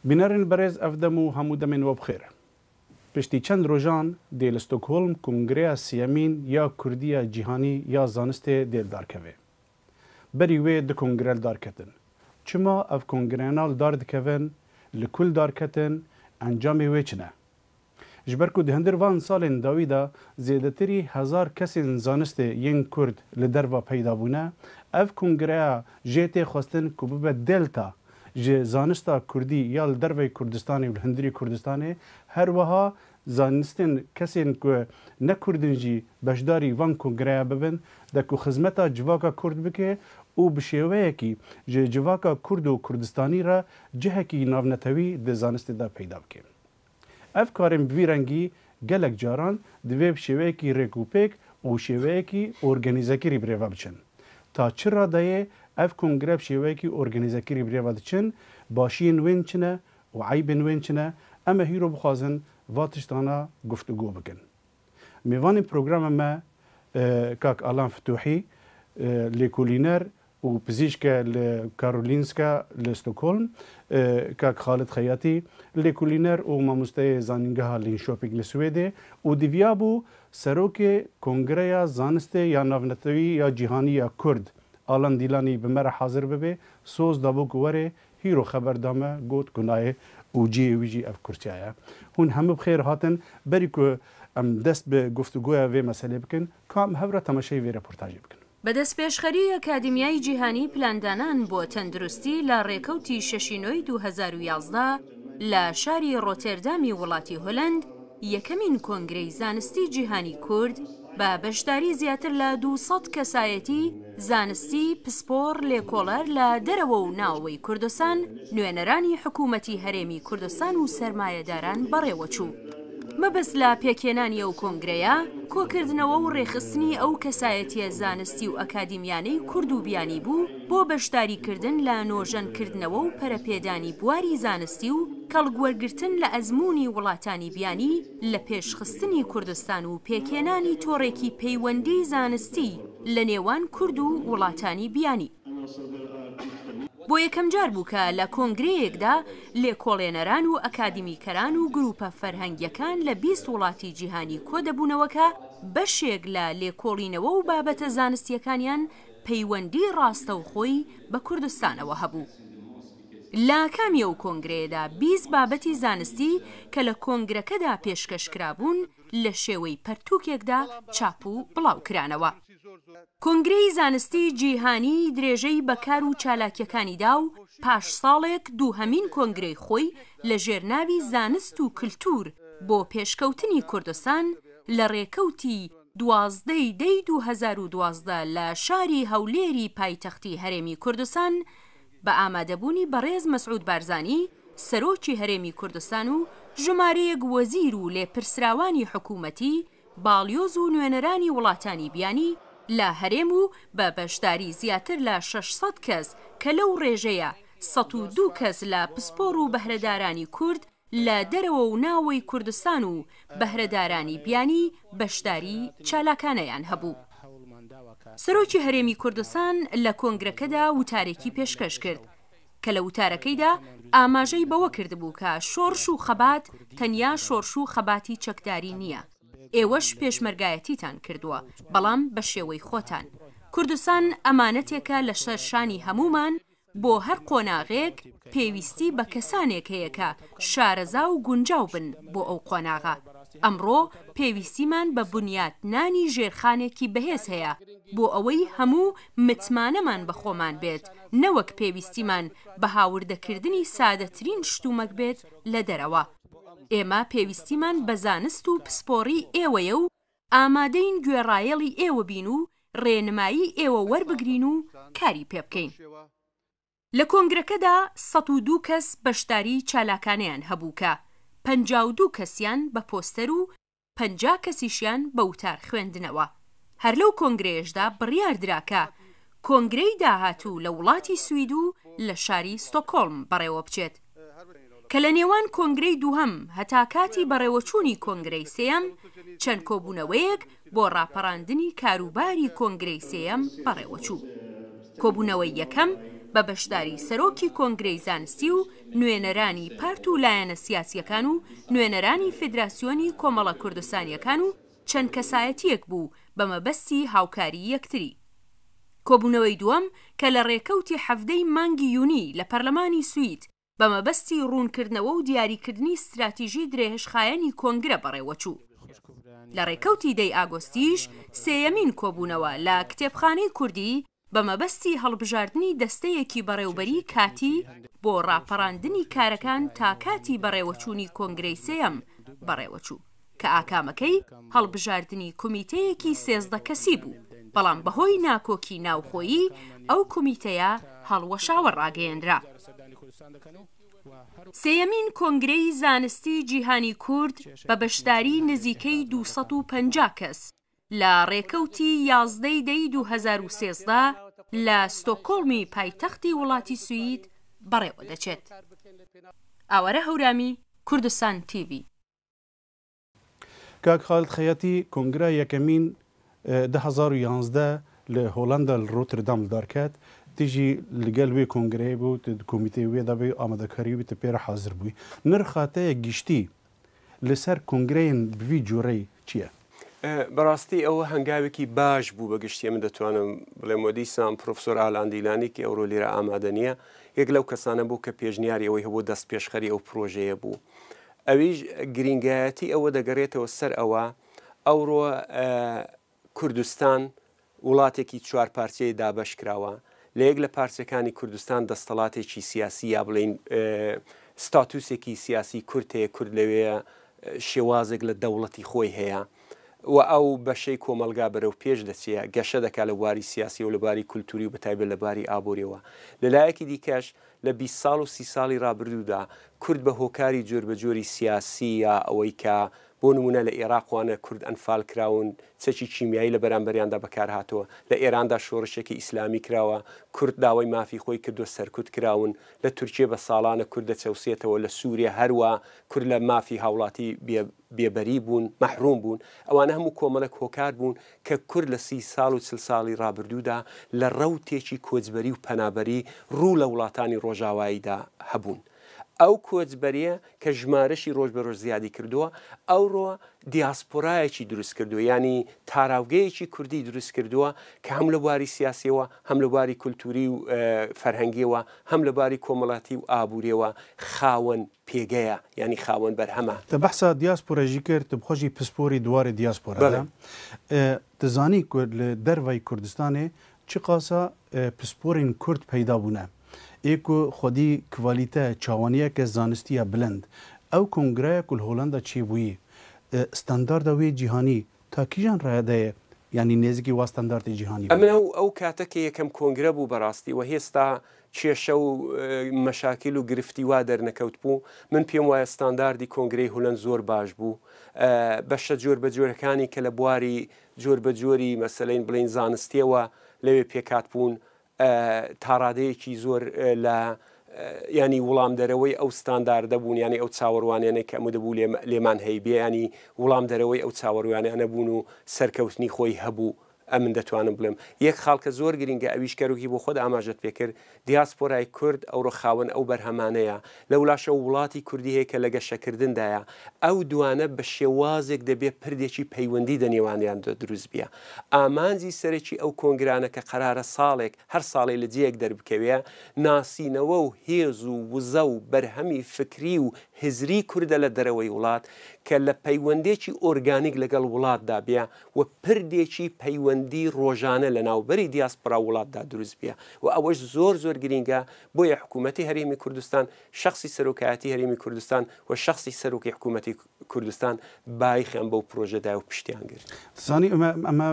Bînerên berêz ev dem û hemû demên we bi xêr. Piştî çend rojan dê li Stockholm Kongreya Sêyemîn ya Kurdî ya Cîhanî ya Zanistê dê li dar keve. Berî wê du kongre li dar ketin. Çima ev kongreyana li dar dikevin, li ku li dar ketin, encamê wê çi ne? Ji ber ku di hundir van salên dawî de zêdetirî hezar kesên zanistê yên Kurd li derva peyda bûne, ev kongreya jê tê xwestin ku bibe delta ji zanista Kurdî ya li derveyî Kurdistanê û li hundirî Kurdistanê, her wiha zanistên kesên ku ne Kurd in jî beşdarî van kongreya bibin de ku xizmeta civaka Kurd bike û bi şêweyekî ji civaka Kurd û Kurdistanî re cihekî navnetewî di zanistê de peyda bike. Ev karên bi vî rengî gelek caran divê bi şêweyekî rêk û pêk û şêweyekî organîzekirî bi rê ve biçin. Ta çi radeyê ev kongre bi şêweyekî organîzekirî bi rê ve diçin, başiyên wên çi ne û eybên wên çi ne, em ê hîro bixwazin va tiştana guftûgo bikin. Mêvanên programa me Kak Alan Fituhî, lêkolîner û pizîşk e li Karolinska li Stockholm, Kak Xalid Xeyatî, lêkolîner û mamosteyê Zanîngeha Linköping li Swêdê û diviyabû Serokê Kongreya Zanistê ya Navnetewî ya Cîhanî ya Kurd Alan Dîlanî bi me re hazir bibe, soz dabû ku were, hîro xeber da me, got ku nayê û cihê wî jî ev kursiya ye. Hûn hemû bi xêr hatin. Berî ku em dest bi guftûgoya vê meselê bikin, ka em hev re temaşeyê vê reportajê bikin. بە دەستپێشخەریی ئەکادیمیای جیهانی پلاندانان بۆ تەندروستی لە ڕێکەوتی شەشی نۆی 2011 لە شاری ڕۆتێردامی وڵاتی هۆلەند یەکەمین کۆنگرەی زانستی جیهانی کورد بە بەشداری زیاتر لە 200 کەسایەتی زانستی پسپۆڕ لێکۆڵەر لە دەرەوە و ناوەوەی کوردستان نوێنەرانی حکوومەتی هەرێمی کوردستان و سەرمایەداران بەڕێوەچوو. مەبەست لە پێکهێنانی ئەو کۆنگرەیە، کۆکردنەوە و ڕێکخستنی ئەو کەسایەتییە زانستی و ئەکادیمیانەی کورد و بیانی بوو بۆ بەشداریکردن لە نۆژەنکردنەوە و پەرەپێدانی بواری زانستی و کەڵکوەرگرتن لە ئەزموونی وڵاتانی بیانی لە پێشخستنی کوردستان و پێکهێنانی تۆڕێکی پەیوەندیی زانستی لە نێوان کورد و وڵاتانی بیانی. بۆ یەکەمجار بوو کە لە کۆنگرەیەکدا لێکۆڵێنەران و ئەکادیمیکەران و گرووپە فەرهەنگییەکان لە 20 وڵاتی جیهانی کۆدەبوونەوە کە بەشێک لە لێکۆڵینەوە و بابەتە زانستییەکانیان پەیوەندیی ڕاستەوخۆی بە کوردستانەوە هەبوو. لە ئاکامی ئەو کۆنگرەیەدا 20 بابەتی زانستی کە لە کۆنگرەکەدا پێشکەش کرابوون لە شێوەی پەرتووکێکدا چاپ و بڵاوکرانەوە. کۆنگرەی زانستی جیهانی درێژەی بە کار و چالاکیەکانی دا و پاش ساڵێک دووهەمین کۆنگرەی خۆی لە ژێر ناوی زانست و کلتور بۆ پێشکەوتنی کوردستان لە ڕێکەوتی 12 ی دەی 2012 لە شاری هەولێری پایتەختی هەرێمی کوردستان بە ئامادەبوونی بەڕێز مەسعود بارزانی سەرۆکی هەرێمی کوردستان و ژمارەیەک وەزیر و لێپرسراوانی حکوومەتی باڵیۆز و نوێنەرانی وڵاتانی بیانی لە هەرێم و بە بەشداری زیاتر لە 600 کەس کە لەو ڕێژەیە 102 کەس لە پسپۆڕ و بەهرەدارانی کورد لە دەرەوە و ناوەی کوردستان و بەهرەدارانی بیانی بەشداری چالاکانەیان هەبوو. سەرۆکی هەرێمی کوردستان لە کۆنگرەکەدا وتارێکی پێشکەش کرد کە لە وتارەکەیدا ئاماژەی بەوە کردبوو کە شۆڕش و خەبات تەنیا شۆڕش و خەباتی چەکداری نییە، ئێوەش پێشمەرگایەتیتان کردووە، بەڵام بە شێوەی خۆتان. کوردستان ئەمانەتێکە لەسەر شانی هەموومان، بۆ هەر قۆناغێک پێویستی بە کەسانێک هەیە کە شارەزا و گونجاو بن بۆ ئەو قۆناغە. ئەمڕۆ پێویستیمان بە بنیاتنانی ژێرخانێکی بەهێز هەیە بۆ ئەوەی هەموو متمانەمان بە خۆمان بێت، نەوەک پێویستیمان بە هاوردەکردنی سادەترین شتومەک بێت لە دەرەوە. ئێمە پێویستیمان بە زانست و پسپۆڕیی ئێوەیە و ئامادەین گوێڕایەڵی ئێوە بین و ڕێنمایی ئێوە وەربگرین و کاری پێ بکەین. لە کۆنگرەکەدا 102 کەس بەشداریی چالاکانەیان هەبوو کە 52 کەسیان بە پۆستەر و 50 کەسیشیان بە وتار خوێندنەوە. هەر لەو کۆنگرەیەشدا بڕیار درا کە کۆنگرەی داهاتوو لە وڵاتی سوید و لە شاری ستۆکۆڵم بەڕێوە بچێت. کە لە نێوان کۆنگرەی دووهەم هەتا کاتی بەڕێوەچوونی کۆنگرەی سێیەم چەند کۆبوونەوەیەک بۆ ڕاپەڕاندنی کاروباری کۆنگرەی سێیەم بەڕێوەچوو. کۆبوونەوەی یەکەم بە بەشداری سەرۆکی کۆنگرەی زانستی و نوێنەرانی پارت و لایەنە سیاسییەکان و نوێنەرانی فیدراسیۆنی کۆمەڵە کوردستانییەکان و چەند کەسایەتییەک بوو بە مەبەستی هاوکاری یەکتری. کۆبوونەوەی دووەم کە لە ڕێکەوتی حەڤدە ی مانگی یونی لە پەرلەمانی سوید بە مەبەستی ڕوونکردنەوە و دیاریکردنی ستراتیژی درێژخایەنی کۆنگرە بەڕێوەچوو. لە ڕێکەوتی دە ی ئاگۆستیش سێیەمین کۆبوونەوە لە کتێبخانەی کوردی بە مەبەستی هەڵبژاردنی دەستەیەکی بەڕێوبەری کاتی بۆ ڕاپەڕاندنی کارەکان تا کاتی بەڕێوەچوونی کۆنگرەی سێیەم بەڕێوەچوو کە ئاکامەکەی هەڵبژاردنی کومیتەیەکی 13 کەسی بوو، بەڵام بەهۆی ناکۆکی ناوخۆیی ئەو کومیتەیە هەڵوەشاوە ڕاگەیەنرا. سێیەمین کۆنگرەی زانستی جیهانی کورد بە بەشداری نزیکەی 250 کەس لە ڕێکەوتی 11 ی دەی 2013 لە ستۆکۆڵمی پایتەختی وڵاتی سوید بەڕێوەدەچێت. ئاوارە هەورامی، کوردستان تیڤی. کاک خالد خەیاتی کۆنگرە یەکەمین 2011 لە هۆڵەندا لە ڕۆتردام لەدارکەت، تیژی لەگەل وێ کۆنگرەیە بوو ت کۆمیتەی وێ دا بی ئامادەکاری وی ت پێرە حازر بووی. نرخا تە یە گشتی لەسەر کۆنگرەیەن بڤی جورەی چیە؟ بەڕاستی ئەوە هەنگاوێکی باش بوو بە گشتی من دەتوانم بڵێم وە دیسان پرۆفسۆر ئالان دیلانی کە ئەوڕۆ لێرە ئامادە نییە یەک لەو کەسانە بوو کە پێشنیاری ئەوەی هەبوو دەست پێشخەری ئەو پرۆژەیە بوو ئەویش گرینگایەتی ئەوە دەگەرێتەوە سەر ئەوە ئەوڕۆ کوردستان وڵاتێکی چوارپارچەیە دابەش کراوە، لە یەک لە پارچەکانی کوردستان دەستەڵاتێکی سیاسی یا بڵێین ستاتوسێکی سیاسی کورد هەیە، کورد لەوێ شێوازێک لە دەوڵەتی خۆی هەیە و ئەو بەشەی کۆمەڵگا بەرەو پێش دەچێ، گەشە دەکات لە بواری سیاسی و لە بواری کولتوری و بەتایبەت لە بواری ئابووریەوە. لە لایەکی دیکەش لە 20 ساڵ و 30 ساڵی ڕابردوودا کورد بە هۆکاری جۆربەجۆری سیاسی یا ئەوەی کە بۆ نموونە لە ئێراق وانە کورد ئەنفال کراون، چەکی کیمیایی لە بەرامبەریاندا بەکار هاتووە، لە ئێراندا شۆڕشێکی ئیسلامی کراوە، کورد داوای مافی خۆی کردووە سەرکوت کراون، لە تورکیە بە ساڵانە کورد دەچەوسێتەوە، لە سوریە هەروا کورد لە مافی هاوڵاتی بێ بێبەری بوون، مەحروم بوون، ئەوانە هەموو کۆمەڵێک هۆکار بوون کە کورد لە سی ساڵ و چل ساڵی ڕابردوودا لە ڕەوتێکی کۆچبەری و پەنابەری ڕوو لە وڵاتانی ڕۆژاواییدا هەبوون. ئەو کۆچبەریە کە ژمارەشی ڕۆژ بە ڕۆژ زیادی کردووە، ئەوڕۆ دیاسپۆرایەکی دروست کردووە، یانی تاراوگەیەکی کوردی دروست کردووە کە هەم لە بواری سیاسیەوە، هەم لە بواری کولتووری و فەرهەنگیەوە، هەم لە بواری کۆمەڵاتی و ئابووریەوە خاوەن پێگەیە، یانی خاوەن بەرهەمە. Te behsa diaspora jî kir, tu bi xwe jî pisporî di warê diaspora de. Tu zanî ku li dervayî Kurdistanê çi qasa pisporên Kurd peyda bûne. Ê ku xwedî kvalîte çawaniyeke zanistî ya bilind. Ew kongreya ku li Holanda çêbûyî, standarda wê cîhanî ta kîjan radeyê yanî nêzikî wa standartê cîhanî bû? ئەمن ئەو ئەو کاتە کە یەکەم کۆنگرە بوو بەڕاستی وە هێستا کێشە و مەشاکیل و گرفتی وا دەرنەکەوتبوو، من پێم وایە ستانداردی کۆنگرەی هولەند زۆر باش بوو. بەشە جۆربەجۆرەکانی کە لە بواری جۆربەجۆری مەسەلەین بڵێین زانستیەوە لەوێ پێکهاتبوون تاڕادەیەکی زۆر لە ینی وڵامدەرەوەی ئەو ستانداردە بوون ینی ئەو چاوەڕوانیانەی کە ئەمە دەبوو لێمان هەیبێ ینی وڵامدەرەوەی ئەو چاوەڕوانیانە بوون و سەرکەوتنی خۆی هەبوو ئەمن دەتوانم بڵێم یەک خاڵ کە زۆر گرینگە ئەویش کەروکی بۆ خۆت ئاماژەت پێکرد دیاسپۆرای کورد ئەوڕۆ خاوەن ئەو بەرهەمانەیە، لەولاشەوە وڵاتی کوردی هەیە کە لە گەشەکردندایە، ئەو دوانە بە شێوازێک دەبێ پردێکی پەیوەندی دە نێوانیاندا دروست بیە. ئامانجی سەرەکی ئەو کۆنگرانە کە قەرارە ساڵێک، هەر ساڵەی لە جێیەک دەربکەوێ، ناسینەوە و هێز و وزە و بەرهەمی فکری و هزری کوردە لە دەرەوەی وڵات کە لە پەیوەندێکی ئۆرگانیک لەگەڵ وڵاتدا بێ و پردێکی پەیوەندی ڕۆژانە لە ناوبەری دیاسپۆرا و وڵاتدا دروست بیە و ئەوەش زۆر زۆر گرینگە بۆیە حکوومەتی هەرێمی کوردستان شەخسی سەرۆکایەتی هەرێمی کوردستان و شەخسی سەرۆکی حکوومەتی کوردستان بایخیان بەو پرۆژە دای و پشتیان گرت. زانی ئەمە ئەمە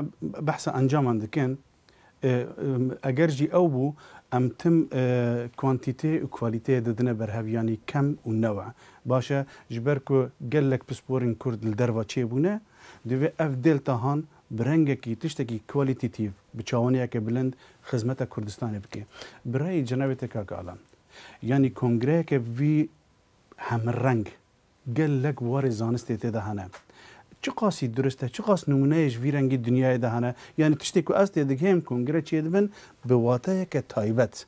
بەحسە ئەنجامان دکەن ئەگەر ژی ئەو بوو ئەم تم کوانتیتێ و کوالیتێ ددنە بەرهەڤ یانی کەم و نەوع باشە ji ber ku gelek pisporên Kurd li derva çêbûne divê ev dêlta han bi rengekî tiştekî kwalîtîtîv bi çawaniyeke bilind xizmeta Kurdistanê bike. Bi reyê cenabê te kak Alan yanî kongreyeke vî hemreng Gelek warê zanistê tê de hene. Çiqasî durist e, çiqas nimûneyê ji vî rengî dinyayê de hene. Yanî tiştê ku ez tê digihêm kongre çêdibin bi wateyeke taybet.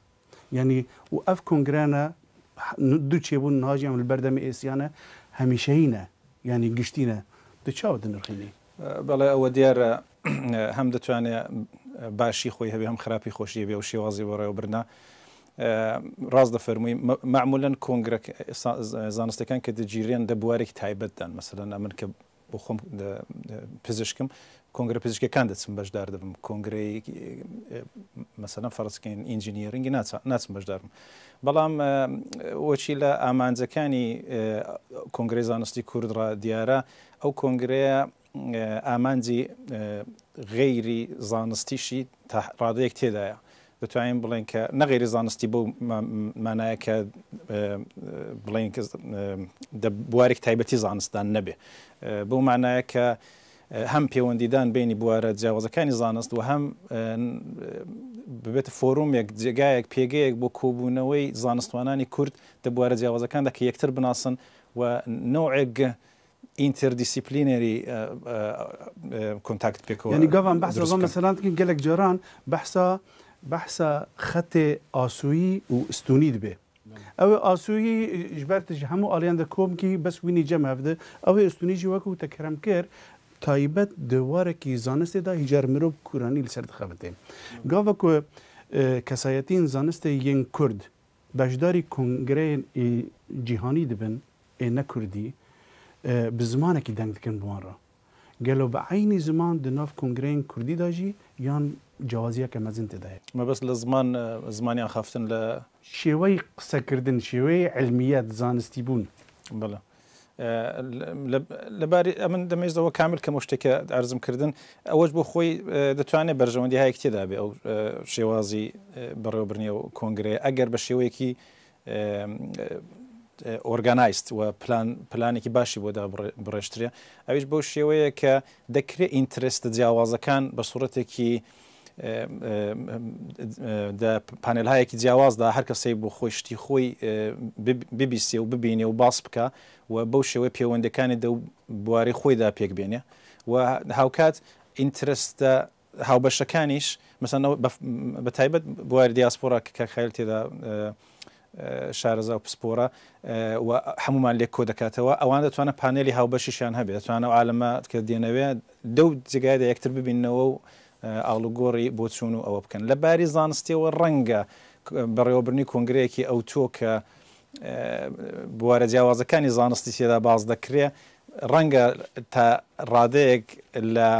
یانی û ev kongrene du çêbûn niha jî em li ber demê êsiyane hemîşeyî ne yanî giştî ne. Tu çawa dinirxînî? بەڵێ ئەوە دیارە هەم دەتوانێ باشی خۆی هەبێ هەم خراپی خۆشی هەبێ و شێوازی بەڕێوەبردنە. ڕاست دەفەرمووی مەعمولەن کۆنگرە زانستەکان کە دەگیرێن دە بوارێکی تایبەتدان مەسەلەن ئەمن کە بۆ خۆم پزیشکم کۆنگرە پزیشکەکان دەچم بەشدار دەبم کۆنگرەی مەسەلەن فەرزکەین ئینجینیرنگی ناچم بەشدارم بەڵام وەچی لە ئامانجەکانی کۆنگرەی زانستی کورد ڕا دیارە ئەو کۆنگرەیە ئامانجی غەیری زانستیشی تا ڕادەیەک تێدایە دەتوانین بڵێین کە نە غەیری زانستی بەو مانایە کە بڵێین کە دە بوارێک تایبەتی زانستدان نەبێ بەو مانایە کە هەم پەیوەندیدان بینی بوارە جیاوازەکانی زانست و هەم ببێتە فۆرومێک جێگایەک پێگەیەک بۆ کۆبوونەوەی زانستوانانی کورد دە بوارە جیاوازەکاندا کە یەکتر بناسن و نەوعێک interdisciplinary contact پێکەوە یانی گاڤان بەحسا دروست ڤان بکەن. مەسەلان دکەین گەلەک جاران بەحسا بەحسا خەتێ ئاسۆیی و ئستونی دبێ. ئەوێ ئاسۆیی ji ber tu ji hemû aliyan de kom kî bes wînî cem hev di. Ewê stûnî jî wekû te kerem kir taybet di warekî zanistê de hîcar mirov kûranî li ser dixebitê. Gava ku kesayetiyên zanistê yên Kurd beşdarî kongreyên cîhanî dibin ê ne kurdî bi zimanekî deng dikin bi wan re. Gelo bi eynî ziman di nav kongreyên kurdî de jî yan cewaziyeke mezin tê de heye? Mebest li ziman, zimanê axaftin li. Şêweyê qisekirdin, şêweyê ilmiyet, zanistîbûn. Bele. لە باری ئەمن دەمەوێت ئەوە کامل کەم ئەو شتێک کە عەرزم کردن ئەوەش بۆ خۆی دەتوانێت بەرژەوەندی هایەک تێدا بێ ئەو شێوازی بەڕێوەبردنی ئەو کۆنگرەیە ئەگەر بە شێوەیەکی organized و پلان پلانێکی باشی بۆ دابڕێژترێ ئەویش بەو شێوەیە کە دەکرێت interest ە جیاوازەکان بە سوڕەتێکی دە پانێلهایەکی جیاوازدا هەر کەسەی بۆ خۆی شتی خۆی ببیسێ و ببینێ و باس بکە و بەو شێوەی پەیوەندەکانی دە بواری خۆیدا پێک بێنێ و هاوکات interest ە هاوبەشەکانیش مەسەن بە تایبەت بواری دیاسپۆرا کە کاک خەلیل تێدا شارەزا و پسپۆرە و هەمومان لێک کۆ دەکاتەوە ئەوان دەتوانن پانێلی هاوبەشیشیان هەبێت دەتوانن ئەو عالەمە کە دێنەوێ دەو جێگایدا یەکتر ببیننەوە و ئاڵوگۆڕی بۆچوون و ئەوە بکەن لە باری زانستیەوە ڕەنگە بەڕێوەبردنی کۆنگرەیەکی ئەوتۆ کە بوارە جیاوازەکانی زانستی تێدا باس دەکرێ ڕەنگە تا ڕادەیەک لە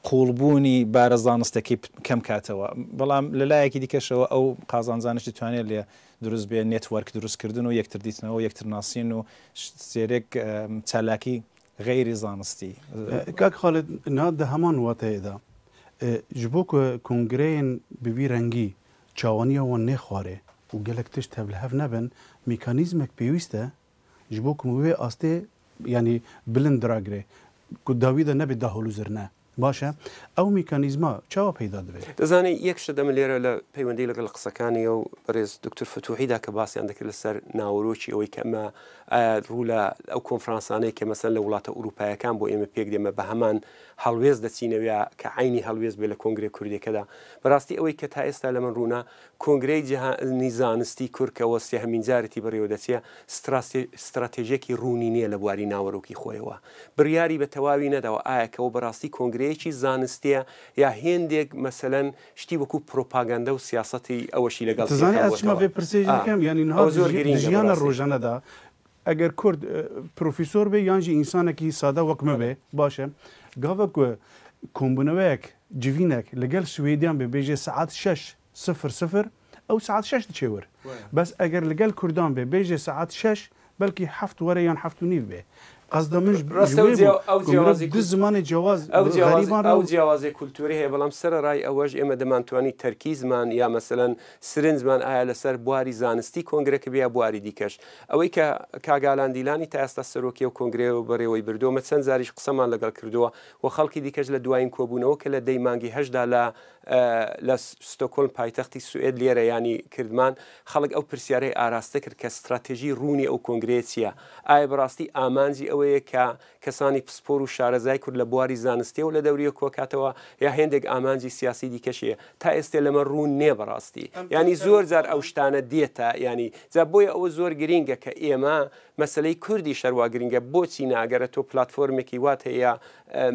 قووڵبوونی بارە زانستەکەی کەم کاتەوە، بەڵام لە لایەکی دیکەشەوە ئەو قازانجانەش دەتوانێت لێ دروست بێ، network دروستکردن و یەکتر دیتنەوە و یەکتر ناسین و سێرێک چالاکی غەیری زانستی. کاک خالد niha di heman wateyê de ji bo ku kongreyên bi vî rengî çawaniya wan nêxwarê û gelek tişt tevlihev nebin, mekanîzmek pêwîst e Ji bo ku wê astê yanî bilind diragire ku dawî de nebê dahol û zirne. Baş e, ew mekanîzma çawa peyda dibe? دەزانی یەک شت ئەمن لێرە لە پەیوەندی لەگەڵ قسەکانی ئەو بەڕێز دکتور فتوحیدا کە باسیان دەکرد لەسەر ناوەرۆکی ئەوەی کە ئەمە ئایا ڕوو لە ئەو کۆنفرانسانەی کە مەسەن لە وڵاتە ئورووپایەکان بۆ ئێمە پێک دێمە بە هەمان هەڵوێست دەچینەوە کە عەینی هەڵوێست بێ لە کۆنگرە کوردیەکەدا بەڕاستی ئەوەی کە تا ئێستا لە من ڕوونە کۆنگرەی جیهانی زانستی کورد کە ئەوە سێهەمین جارێتی بەڕێوە دەچێ، ستراتێژێکی ڕوونی نییە لە بواری ناوەرۆکی خۆیەوە. بڕیاری بە تەواوی نەداوە ئایا کە ئەوە بەڕاستی کۆنگرەیەکی زانستییە یا هێندێک مەسەلەن شتی وەکوو پرۆپاگەندە و سیاسەتی ئەوەشی لەگەڵ دەزانی تێکەڵ ئەز چما بۆتەوە. vê pirsê jî ئا dikim yanî niha ئەوە di زۆر di گرینگە jiyana بەڕاستی. rojane de eger kurd profesor be yan jî însanekî sade wek me be baş e gava ku kombûneweyek civînek li gel Swêdiyan be bêje saet şeş sifir sifir ew saet şeş diçe wir. Bes eger li gel Kurdan be bêje saet şeş belkî heft were yan heft û nîv be. Qesda min ji ڕاستە wê bû ئەو ku mirov جیاوازی du zimanê cewaz ئەو bi جیاوازی xerîban re ئەو û جیاوازی کولتوری هەیە بەڵام سەرەڕای ئەوەش ئێمە دەمانتوانی تەرکیزمان یا مەسەلەن سرنجمان ئایا لەسەر بواری زانستی کۆنگرەکە بێ یا بواری دیکەش ئەوەی کە کاک ئالان دیلانی تا ئێستا سەرۆکی ئەو کۆنگرەیە و بەڕێوەی بردووە مە چەند جاریش قسەمان لەگەڵ کردووە و خەڵکی دیکەش لە دوایین کۆبوونەوە کە لە دەی مانگی هەشتدا لە لە ستۆکۆلم پایتەختی سوئێد لێرە یانی کردمان، خەڵک ئەو پرسیارەی ئاراستە کرد کە ستراتێژی ڕوونی ئەو کۆنگرەیە چییە؟ ئایا بەڕاستی ئامانجی ئەو. ئەوەیە کە کەسانی پسپۆر و شارەزای کورد لە بواری زانستیەوە لە دەوریە کۆکاتەوە یا هێندێک ئامانجی سیاسی دیکەش هەیە تا ئێستێ لەمە ڕوون نێ بەڕاستی یانی زۆر جار ئەو شتانە دێتە یانی جا بۆیە ئەوە زۆر گرینگە کە ئێمە مەسەلەی کوردیش هەروا گرینگە بۆچی نا گەر تۆ پلاتفۆرمێکی وات هەیە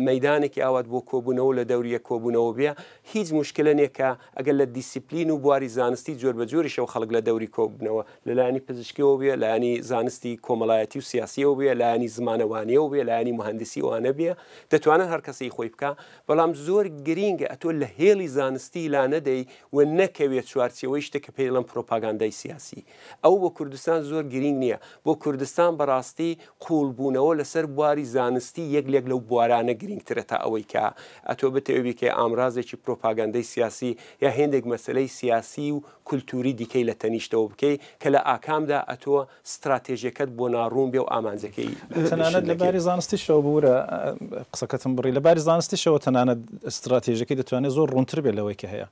مەیدانێکی ئاوات بۆ کۆبوونەوە لە دەوری یەک کۆبوونەوە بێ هیچ موشکلە نیە کە ئەگەر لە دیسیپلین و بواری زانستی جۆر بە جۆریشەوە خەڵک لە دەوری کۆببنەوە لە لایەنی پزیشکیەوە بێ لایەنی زانستی کۆمەڵایەتی و سیاسیەوە بێ لایەنی زمانەوانیەوە بێ لایەنی موهەندسی ئەوانە بێ دەتوانن هەر کەسی خۆی بکا بەڵام زۆر گرینگە ئەتۆ لە هێڵی زانستی لا نەدەی و نەکەوێ چوارچێوەی شتێک کە پێی دەڵێن پرۆپاگاندای سیاسی ئەو بۆ کوردستان زۆر گرینگ نییە. بۆ کوردستان بەڕاستی قووڵ بوونەوە لەسەر بواری زانستی یەک لێک لەو بوارانە گرینگترە تا ئەوەی کە ئەتۆ بتەوێ بیکەی ئامرازێکی پرۆپاگەندەی سیاسی یا هێندێک مەسەلەی سیاسی و کولتووری دیکەی لە تەنیشتەوە بکەی کە لە ئاکامدا ئەتۆ ستراتێژیەکەت بۆ ناڕوون بێ و ئامانجەکەی تەنانەت شل لە نەکەی. باری زانستیشەوە ببورە قسەکەتم بڕی، لە باری زانستیشەوە تەنانەت ستراتێژەکەی دەتوانێ زۆر ڕوونتر بێ لەوەی کە هەیە.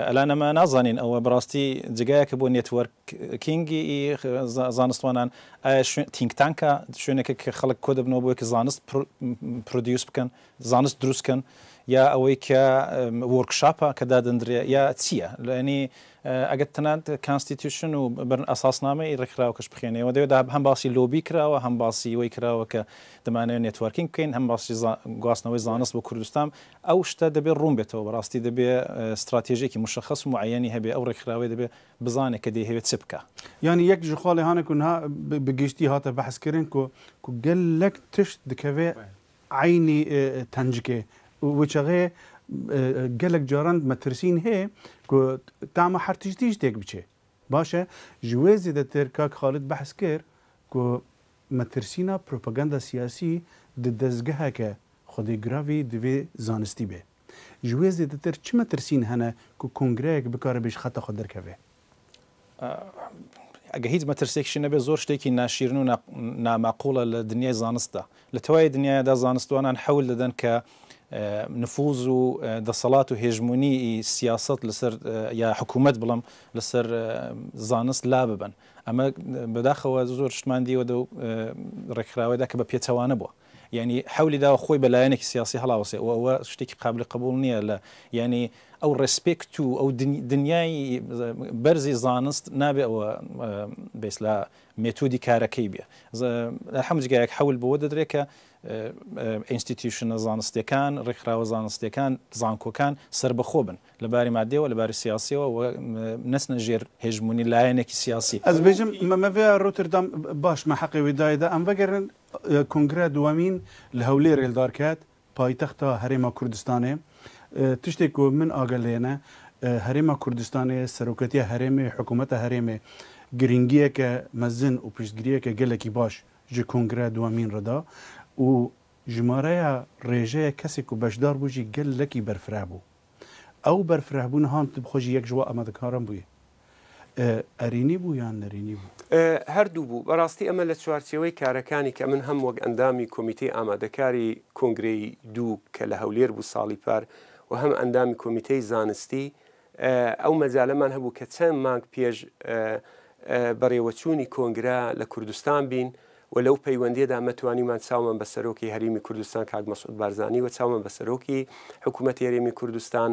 ئەلان ئەمە نازانین ئەوە بەڕاستی جێگایەکە بۆ networking ی زانستوانان ئایا شوێن think tank ە شوێنێکە کە خەڵک کۆ دەبنەوە بۆی کە زانست produce بکەن زانست دروست کەن یا ئەوەی کە workshop ە کە دادەندرێ یا چییە لەنی ئەگەر تەنانەت constitution و بەرن ئەساسنامەی ڕێکخراوەکەش بخێنەوە دەوێدا هەم باسی لۆبی کراوە هەم باسی وەی کراوە کە دەمانەوێت networking بکەین هەم باسی گواستنەوەی زانست بۆ کوردستان ئەو شتە دەبێ ڕوون بێتەوە، بەڕاستی دەبێ ستراتێژێکی موشەخەس و موعەیەنی هەبێ، ئەو ڕێکخراوەیە دەبێ بزانێ کە دەیهەوێ چ بکا. یانی یەک ji xalê hane ku niha bi giştî hate behskirin ku ku gelek tişt dikeve eynî tencikê û wê çaxê gelek caran metirsîn heye ku tama her tiştî jî têk biçe. Baş e, ji wê zêdetir kak Xalid behs kir ku metirsîna propaganda siyasî di dezgeheke Xwedêgiravî divê zanistî be. Ji wê zêdetir çi metirsîn hene ku kongreyek bikaribe ji xeta xwe derkeve? ئەگەر هیچ مەترسیەکیشی نەبێت زۆر شتێکی ناشیرن و ناماقوڵە لە دنیای زانستدا. لە تەوای دنیادا زانستوانان حەول دەدەن کە نفوز و دەسەڵات و هێژمونیی سیاسەت لەسەر یا حکوومەت بڵێم لەسەر زانست لا ببەن. ئەمە بەداخەوە زۆر شتمان دیوە دەو ڕێکخراوەدا کە بە پێچەوانە بووە. یانی حەولی داوە خۆی بە لایەنێکی سیاسی هەڵاوەسێ و ئەوە شتێکی قابلی قبوڵ نییە لە یانی ئەو respect و ئەو دنیای بەرزی زانست نابێ ئەوە بێس لە مێتودی کارەکەی بێ لە هەموو جگایەک حەول بەوە دەدرێت کە institution ە زانستیەکان ڕێکخراوە زانستیەکان زانکۆکان سربەخۆ بن لە باری مادیەوە لە باری سیاسیەوە و نەچنە ژێر هێژمونی لایەنێکی سیاسی. Ez bêjim me me vêya Rotterdam baş me heqê wê dayê de em vegerin Kongreya duwemîn li Hewlêrê li dar ket, paytexta Herêma Kurdistanê. Tiştê ku min agel lê ne, Herêma Kurdistanê, Seroketiya Herêmê, Hikûmeta Herêmê girîngiyeke mezin û piştgiriyeke gelekî baş ji Kongreya duwemîn re da û jimareya rêjeya kesê ku beşdar bû jî gelekî berfireh bû. Ew berfirehbûna han tu bi xwe jî yek ji wa amadekaran bûyî. Erênî bû yan nerênî bû? هەردوو بوو. بەڕاستی ئەمە لە چوارچێوەی کارەکانی کە من هەم وەک ئەندامی کۆمیتەی ئامادەکاری کۆنگرەی دوو کە لە هەولێر بوو ساڵی پار و هەم ئەندامی کۆمیتەی زانستی ئەو مەجالەمان هەبوو کە چەند مانگ پێش بەڕێوەچوونی کۆنگرە لە کوردستان بین و لەو پەیوەندیەدا مە توانیمان چاومان بە سەرۆکی هەریمی کوردستان کاک مەسعود بارزانی و چاومان بە سەرۆکی حکوومەتی هەرێمی کوردستان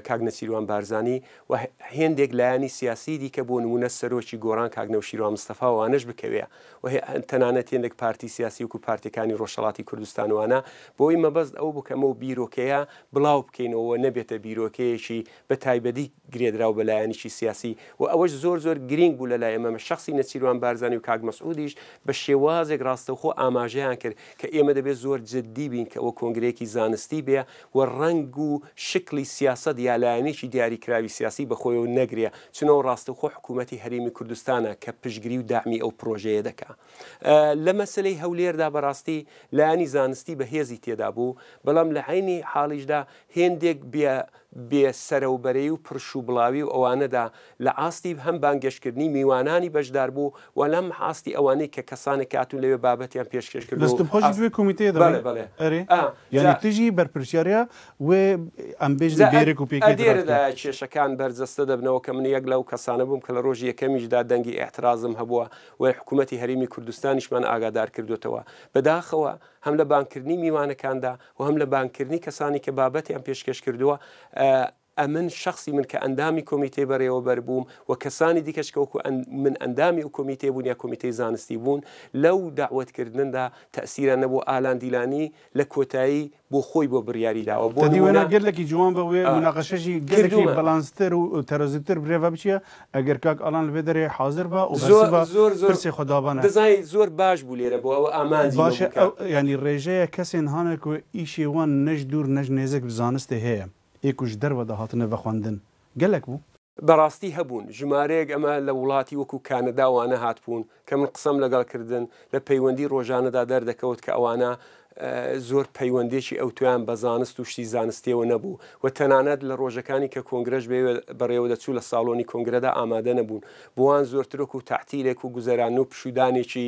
کاک نەچیروان بارزانی و هێندێک لایەنی سیاسی دیکە بۆ نموونە سەرۆکی گۆڕان کاک نەوشیروان مستەفا وانەش بکەوێ و تەنانەت هێندێک پارتی سیاسی وەکو پارتیەکانی ڕۆژهەڵاتی کوردستان وانە بۆی مەبەست ئەو بوو کە ئەمە بیرۆکەیە بڵاو بکەینەوە و نەبێتە بیرۆکەیەکی بە تایبەتی گرێدراو بە لایەنێکی سیاسی و ئەوەش زۆر زۆر گرینگ بوو لە لای ئێمە شەخسی نەچیروان بارزانی و کاک مەسعودیش بە شێوازێک ڕاستەوخۆ ئاماژەیان کرد کە ئێمە دەبێت زۆر جدی بین کە ئەوە کۆنگرەیەکی زانستی بێ و ڕەنگ و شکڵی سیاسەت یا لایەنێکی دیاریکراوی سیاسی بە خۆیەوە نەگرێ چونەوە ڕاستەوخۆ حکوومەتی هەرێمی کوردستانە کە پشتگری و دەعمی ئەو پرۆژەیە دەکا. لە مەسەلەی هەولێردا بەڕاستی لایەنی زانستی بەهێزی تێدا بوو، بەڵام لە عەینی حاڵیشدا هێندێک بێ. بێ سەرەوبەرەی و پرش و بڵاوی و ئەوانەدا لە ئاستی هەم بانگێشتکردنی میوانانی بەشداربوو و لەم ئاستی ئەوانەی کە کەسانێک کە هاتوون لەوێ بابەتیان پێشکێش کردووە دەستم و خۆشی ئاست دوێ کۆمیتەیە بەڵێ دەڵێی بەڵێ ئەرێ ئا یانی جا تژی بەرپرسیاریا وێ ئەم بێژن جا بێرێک و پێکێ درات کرد. ئەدێرەدایە کێشەکان بەرجەستە دەبنەوە کە من یەک لەو کەسانە بووم کە لە ڕۆژی یەکەمیشدا دەنگی ئیعترازم هەبووە و حکوومەتی هەرێمی کوردستانیشمان ئاگادار کردۆتەوە بەداخەوە هەم لە بانگکردنی میوانەکاندا و هەم لە بانگکردنی کەسانی کە بابەتیان پێشکێش کردووە، ئەمن شەخسی من کە ئەندامی کۆمیتەی بەڕێوەبەر بووم و کەسانی دیکەش کە وەکو من ئەندامی ئەو کۆمیتەیە بوون یا کۆمیتەی زانستی بوون لەو دەعوەتکردندا تەئسیران نەبوو ئالان دیلانی لە کۆتایی بۆ خۆی بۆ بڕیاری داوە بۆ تەدی وێنا نموونە گەلەکی جوان بە وێ موناقەشەشی گەلەکی کردوومە. بەلانستر و تەرەزوتر برێڤە بچیە ئەگەر کاک ئالان لە vê derê حازر ba û زۆر bersiva زۆر زۆر pirsê xwe dabane. دەزانی زۆر باش بوو لێرە بۆ ئەوە ئامانجی مە باشە بوو کە. ئەو یانی ڕێژەیە کەسên hane ku îşê wan ne ji dûr ne ji nêzik bi zanistê heye ê ku ji derve de hatine vexwendin gelek bû. بەڕاستی هەبوون ژمارەیەک ئەمە لە وڵاتی وەکو کانەدا وانە هاتبوون کە من قسەم لەگەڵ کردن لە پەیوەندی ڕۆژانەدا دەردەکەوت کە ئەوانە زۆر پەیوەندێکی ئەوتۆیان بە زانست و شتی زانستیەوە نەبوو و تەنانەت لە ڕۆژەکانی کە کۆنگرەش بەڕێوە دەچوو لە ساڵۆنی کۆنگرەدا ئامادە نەبوون بۆوان زۆرتر وەکو تەعتیلێک و گوزەران و پشوودانێکی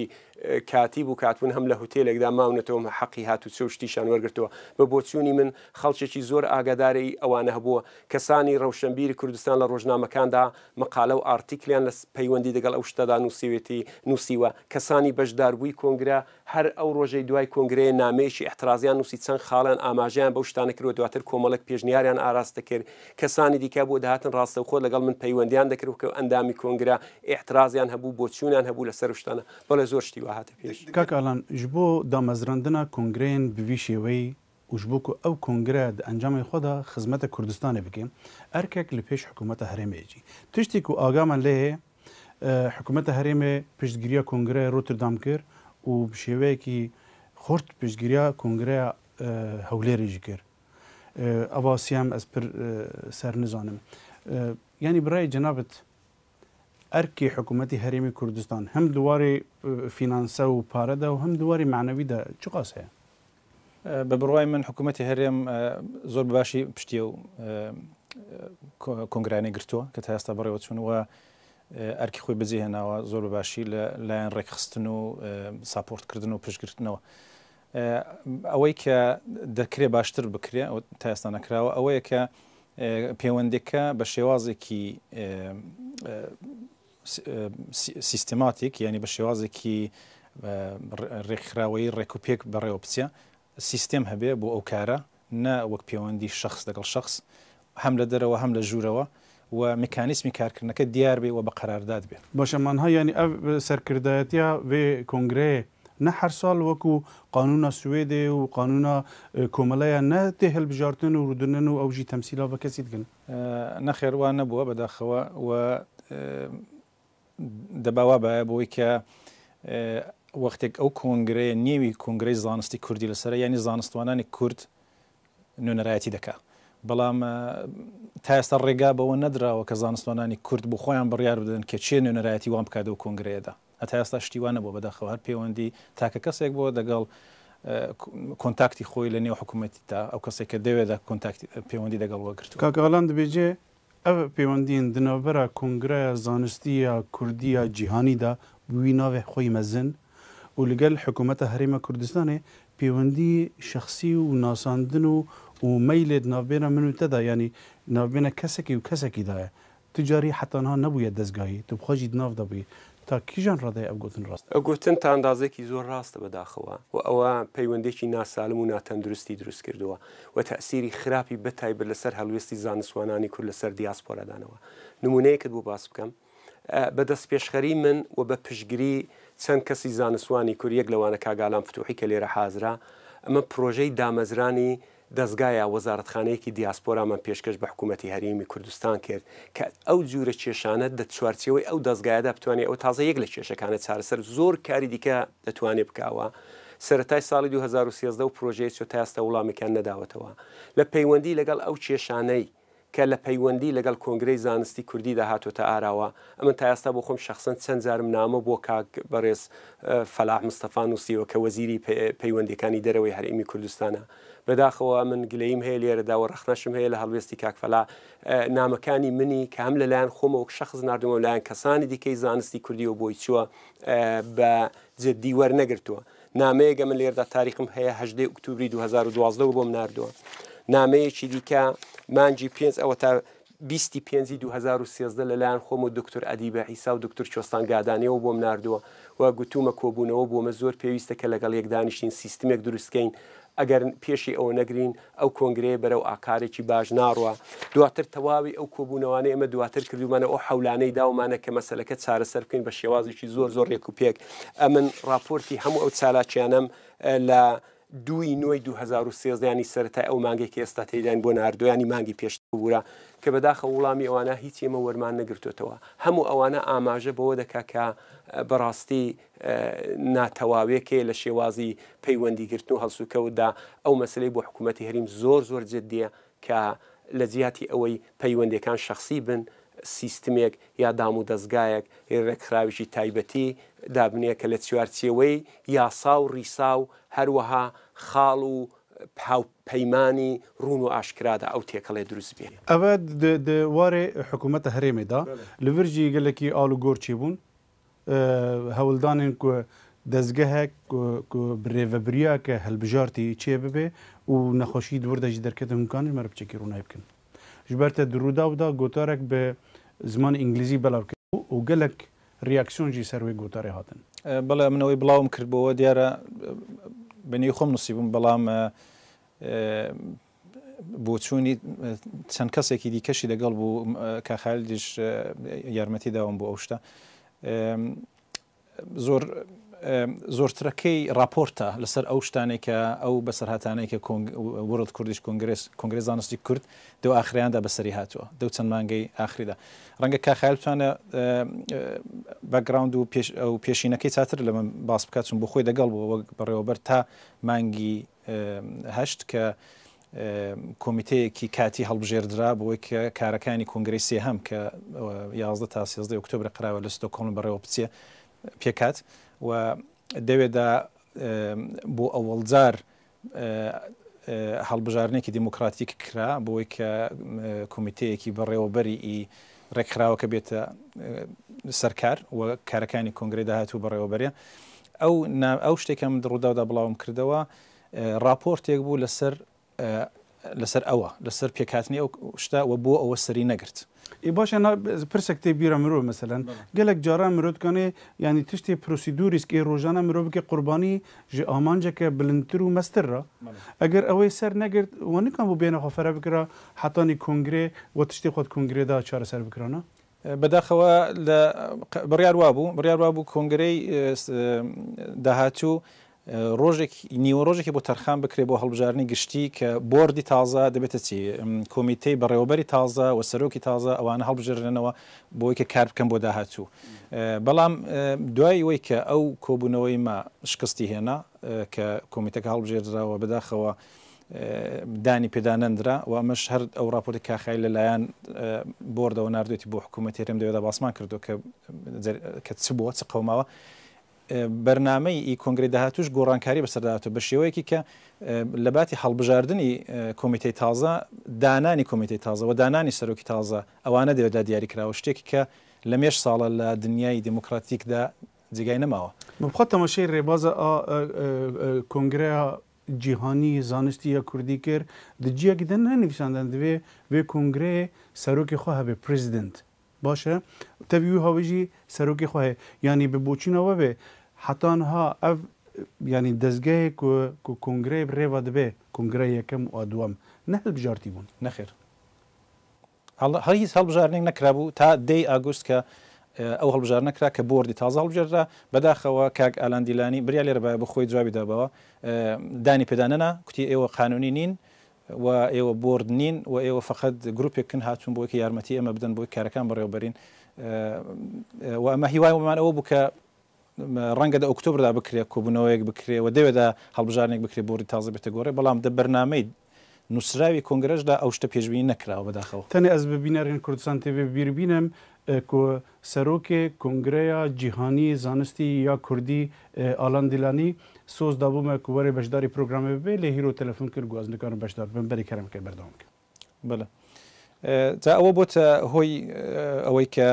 کاتی بوو کاتبوون هەم لە هوتێلێکدا ماونەتەوە هەم حەقی هاتوچۆ و شتیشان وەرگرتووە بە بۆچوونی من خەڵکێکی زۆر ئاگاداری ئەوانە هەبووە کەسانی ڕەوشەنبیری کوردستان لە ڕۆژنامەکاندا مەقالە و ئارتیکلیان لە پەیوەندی دەگەڵ ئەو شتەدا نووسیوێتی نووسیوە کەسانی بەشداربووی کۆنگرە هەر ئەو ڕۆژەی دوای کۆنگرەیە نامەیەکی ئیعترازیان نووسی چەند خاڵیان ئاماژەیان بەو شتانە کرد و دواتر کۆمەڵێک پێشنیاریان ئاراستە کرد کەسانی دیکە بۆ دەهاتن ڕاستەوخۆ لەگەڵ من پەیوەندیان دەکرد وەکو ئەندامی کۆنگرە ئیعترازیان هەبوو بۆچوونیان هەبوو لەسەر ئەو شتانە بەڵێ زۆر شتی وا هاتە پێش. کاک ئالان ji bo damezrandina kongreyên bi vî şêweyî û ji bo ku ew kongre di encamên xwe de xizmeta Kurdistanê bike, erkek li pêş hikûmeta herêmê ye jî. Tiştê ku aga me lê heye, hikûmeta herêmê piştgiriya kongreya Rotterdam kir û bi şêweyekî xurt piştgiriya kongreya Hewlêrê jî kir. Eva siyem ez pir ser nizanim. Yanî bi rayê cenabit erkê hikûmetê herêmê Kurdistan hem di warê fînanse û pare de û hem di warê menewî de çiqas heye? بە بڕوای من حکوومەتی هەرێم زۆر بە باشی پشتی ئەو کۆنگرانەی گرتووە کە تا ئێستا بەڕێوە چوون و ئەرکی خۆی بەجێ هێناوە زۆر بە باشی لە لایەن ڕێکخستن و ساپۆرتکردن و پشتگرتنەوە. ئەوەی کە دەکرێ باشتر بکرێ تا ئێستا نەکراوە ئەوەیە کە پەیوەندەکە بە شێوازێکی سیستماتیک یانی بە شێوازێکی ڕێکخراوەیی ڕێکوپێک بەڕێوە بچێ، سیستێم هەبێ بۆ ئەو کارە، نە وەک پێوەندی شەخس لەگەڵ شەخس، هەم لە دەرەوە هەم لە ژوورەوە و میکانیسمی کارکردنەکە دیار بێ و بە قەرارداد بێ. باشە مانها یانی ئەv سەرکردایەتیا vê kongreyê ne her sal wekû qanûna Swêdê û qanûna komeleya ne tê hilbijartin û rûdinin û ew jî temsîla ve kesî dikin? نەخێر وا نەبووە بەداخەوە و دەبا وا بایە بۆی کە وەختێک ئەو کۆنگرەیە نێوی کۆنگرەی زانستی کوردی لەسەرە یانی زانستوانانی کورد نوێنەرایەتی دەکا بەڵام تا ئێستا ڕێگا بەوە نەدراوە کە زانستوانانی کورد بۆ خۆیان بڕیار بدەن کە چێ نوێنەرایەتی وان بکات لەو کۆنگرەیەدا هەتا ئێستا شتی وا نەبووە بەداخەوە هەر پەیوەندی تاکە کەسێک بووە دەگەڵ کۆنتاکتی خۆی لە نێو حکوومەتدا ئەو کەسێک کە دەوێدا کۆنتاکتی پەیوەندی دەگەڵ وەگرتووە. کاک ئالان دبێجێ ئەv پەیوەندیên di navbera Kongreya Zanistî ya Kurdî ya Cîhanî de bi wî navê xwe mezin û li gel Hikûmeta Herêma Kurdistanê pêwendî şexsî û nasandin û û meylê di navbêna min û te de yanî navbêna kesekî û kesekî de ye. Tu carî heta niha nebûye dezgahî, tu bi xwe jî di nav de bûyî. Ta kîjan radeyê ev gotin rast e? Ev gotin ta andazeyekî zor rast e bedaxewa و ئەوە پەیوەندیەکی ناسالم و ناتەندروستی دروست کردووە و تەئسیری خراپی بەتایبەت لەسەر هەڵوێستی زانستوانانی کورد لەسەر دیاسپۆرا دانەوە. نموونەیەکت بۆ باس بکەم بە دەستپێشخەری من و بە پشتگری چەند کەسی زانستوانی کورد یەک لەوانە کاک ئالان فتوحی کە لێرە حازرە ئەمە پرۆژەی دامەزرانی دەزگا یا وەزارەتخانەیەکی دیاسپۆرامان پێشکەش بە حکوومەتی هەرێمی کوردستان کرد کە ئەو جورە کێشانە دە چوارچێوەی ئەو دەزگایەدا بتوانێ ئەوە تازە یەک لە کێشەکانە چارەسەر زۆر کاری دیکە دەتوانێ بکاوە سەرەتای ساڵی 2013 و پرۆژەیە چۆ تا ئێستا وڵامێکیان نەداوەتەوە لە پەیوەندی لەگەڵ ئەو کێشانەی کە لە پەیوەندی لەگەڵ کۆنگرەی زانستی کوردیدا هاتۆتە ئاراوە، ئەمن تا ئێستا بۆ خۆم شەخسەن چەند جارم نامە بۆ کاک بەڕێز فەلاح مستەفا نووسیوە کە وەزیری پەیوەندیەکانی دەرەوەی هەرێمی کوردستانە. بەداخەوە ئەمن گلەییم هەیە لێرەدا و ڕەخنەشم هەیە لە هەڵوێستی کاک فەلاح، نامەکانی منی کە هەم لەلایەن خۆمەوە وەک شەخس ناردوومە و لایەن کەسانی دیکەی زانستی کوردیەوە بۆی چووە بە جدی وەرنەگرتووە. نامەیەک ئەمن لێرەدا تاریخم هەیە هەژدەی ئوکتوبری 2012 وە بۆم ناردووە. نامەیەکی دیکە مانگی پێنج ئەوەتا بیستی پێنجی 2013 لەلایەن خۆم و دکتۆر ئەدیبە عیسا و دکتۆر کوێستان گادانیەوە بۆم ناردووە و گوتوومە کۆبوونەوە بۆمە زۆر پێویستە کە لەگەڵ یەک دانیشتین سیستمێک دروست کەین ئەگەر پێشی ئەوە نەگرین ئەو کۆنگرەیە بەرەو ئاقارێکی باش ناڕوا. دواتر تەواوی ئەو کۆبوونەوانەی ئێمە دواتر کردوومانە ئەو حەولانەی داومانە کە مەسەلەکە چارەسەر بکەین بە شێوازێکی زۆر زۆر ڕێک و پێک. ئەمن ڕاپۆرتی هەموو ئەو چالاکیانەم لە دووی نۆی 2013 ینی سەرەتای ئەو مانگەی کە ئێستا تێیداین بۆ ناردووە ینی مانگی پێشتر بوورە کە بەداخەوە وڵامی ئەوانە هیچ ئێمە وەرمان نەگرتووەتەوە. هەموو ئەوانە ئاماژە بەوە دەکا کە بەڕاستی ناتەواوێک هەیە لە شێوازی پەیوەندی گرتن و هەڵسوکەوتدا، ئەو مەسەلەی بۆ حکوومەتی هەریم زۆر زۆر جدیە کە لە جیاتی ئەوەی پەیوەندیەکان شەخسی بن سیستمێک یا دام و دەزگایەک یا رێکخراوێکی تایبەتی دابنێ کە لە چوارچێوەی یاسا و ریسا و هەروەها خاڵ و هاوپەیمانی روون و ئاشکرادا ئەو تێکەڵێ دروست بێ. ئەڤە di warê hikûmeta herêmê de li vir jî gelekî al û gor çêbûn. Hewldanên ku dezgehek ku bi rêvebiriyake hilbijartî çê bibe û nexweşî di wir de jî derketin hûn karin ji me re piçekî rûnayî bikin. Ji ber te di Rûdaw de gotarek bi zimanê îngilîzî belav kiribû û gelek reaksiyon jî ser wê gotarê hatin. Bele min ewê bilawim kirdibû diyar e bi nêvî xwe min nûsîbûm belam بۆچوونی چەند کەسێکی دیکەشی لەگەڵ بوو کاک خالیدیش یارمەتی داوم بۆ ئەو شتە زۆر زۆرترەکەی راپۆرتە لەسەر ئەو شتانێک کە ئەو بەسەرهاتانەی کە World Kurdish Congress کۆنگرێ زانستی کورد دو ئاخریاندا بەسەری هاتووە دەو چەند مانگەی ئاخریدا ڕەنگە کاک خالید بتوانێت background و پێشینەکەی چاتر لە من باس بکات چون بۆ خۆی دەگەڵ بوو وەک بەڕێوەبەر تا مانگی هەشت کە کۆمیتەیەکی کاتی هەڵبژێردرا بۆی کە کارەکانی کۆنگرەی سێهەم کە 11 تا 13 ئۆکتۆبر قراوە لە ستۆکهۆڵم بەڕێوە بچێ پێکات و دەوێدا بۆ ئەوەڵجار هەڵبژاردنێکی دیموکراتیک کرا بۆی کە کۆمیتەیەکی بەڕێوەبەری ئی ڕێکخراوەکە بێتە سەرکار و کارەکانی کۆنگرەی داهاتوو بەڕێوەبەرێ. ئەو ئەو شتێک کە من ڕووداودا بڵاوم کردەوە ڕاپۆرتێک بوو لەسەر لەسەر ئەوە لەسەر پێکهاتنی ئەو شتە و بۆ ئەوە سەری نەگرت. ئێ باشە نا پرسێک تێ بیرە مرۆ مەسەلەن گەلەک جاران مرۆ دکانێ یانی تشتێ پرۆسیدوریسک ئێ ڕۆژانە مرۆ بکێ قوربانی ژ ئامانجەکە بلندتر و مەستر را ئەگەر ئەوەی سەر نەگرت وە نکان بوو بێنە خۆ فەرە بکرا حەتانی کۆنگرێ وە تشتێ خۆت کۆنگرێ دا چارەسەر بکرانا. بەداخەوە لە بڕیار وابوو بڕیار وابوو کۆنگرەی داهاتوو ڕۆژێک نیوە ڕۆژێکی بۆ تەرخان بکرێ بۆ هەڵبژاردنی گشتی کە بۆردی تازە دەبێتە چی کۆمیتەی بەڕێوەبەری تازە و سەرۆکی تازە ئەوانە هەڵبژێرنەوە بۆی کە کار بکەن بۆ داهاتوو بەڵام دوای وەی کە ئەو کۆبوونەوەی ما شکستی هێنا کە کۆمیتەکە هەڵبژێردراوە بەداخەوە دانی پێدا نەندرا و ئەمەش هەر ئەو ڕاپۆرتی کاخای لەلایەن بۆردەوە ناردوێتی بۆ حکوومەتی هەرێم دەوێدا باسمان کردو کە کە چ بووە چ قەوماوە بەرنامەی ئی کۆنگرەی داهاتووش گۆڕانکاری بەسەردا هاتووە بە شێوەیەکی کە لە باتی هەڵبژاردنی کۆمیتەی تازە دانانی کۆمیتەی تازە و دانانی سەرۆکی تازە ئەوانە دەوێدا دیاری کراوە شتێکی کە لە مێژ ساڵە لە دنیای دێموکراتیکدا جێگای نەماوە. من بخوا تەماشای ڕێبازە ئا کۆنگرەیا جیهانی زانستی یا کوردی کرد di ciyekî de nenivîsandin divê vê kongreyê serokê xwe hebe president baş e tevî wî havê jî serokê xwe heye yanî bi boçûna we bê heta niha ev yanî dezgehê ku ku kongreyê bi rêva dibe kongreya yekem û a duwem ne hilbijartî bûn. Nexêr. هیچ هەڵبژاردنێک نەکرابوو تا دەی ئاگوست کە ئەو هەڵبژاردنە کرا کە بۆردی تازە هەڵبژێردرا، بەداخەوە کاک ئالان دیلانی بریا لێرە بایە بۆ خۆی جوابی دابەوە دانی پێدا نەنا، کوتی ئێوە قانونی نین و ئێوە بۆرد نین و ئێوە فەقەت گروپێکن هاتوون بۆی کە یارمەتی ئێمە بدەن بۆی کارەکان بەڕێوەبەرین و ئەمە هیوایمان ئەوە بوو کە ڕەنگە دە ئۆکتۆبردا بکرێ کۆبوونەوەیەک بکرێ و دەوێدا هەڵبژاردنێک بکرێ بۆردی تازە بێتە گۆڕێ، بەڵام دە بەرنامەی نووسراوی کۆنگرەشدا ئەو شتە پێشبینی نەکراوە بەداخەوە. تەنێ ئەز bi bînerên Kurdistan TV bi bîr bînim ku Serokê Kongreya Cîhanî Zanistî ya Kurdî Alan Dîlanî soz dabû me ku were beşdarî programê bibe lê hîro telefon kir got ez nikarim beşdar bibim berê kerem bike berdewam bike. بەلێ جا ئەوە بۆتە هۆی ئەوەی کە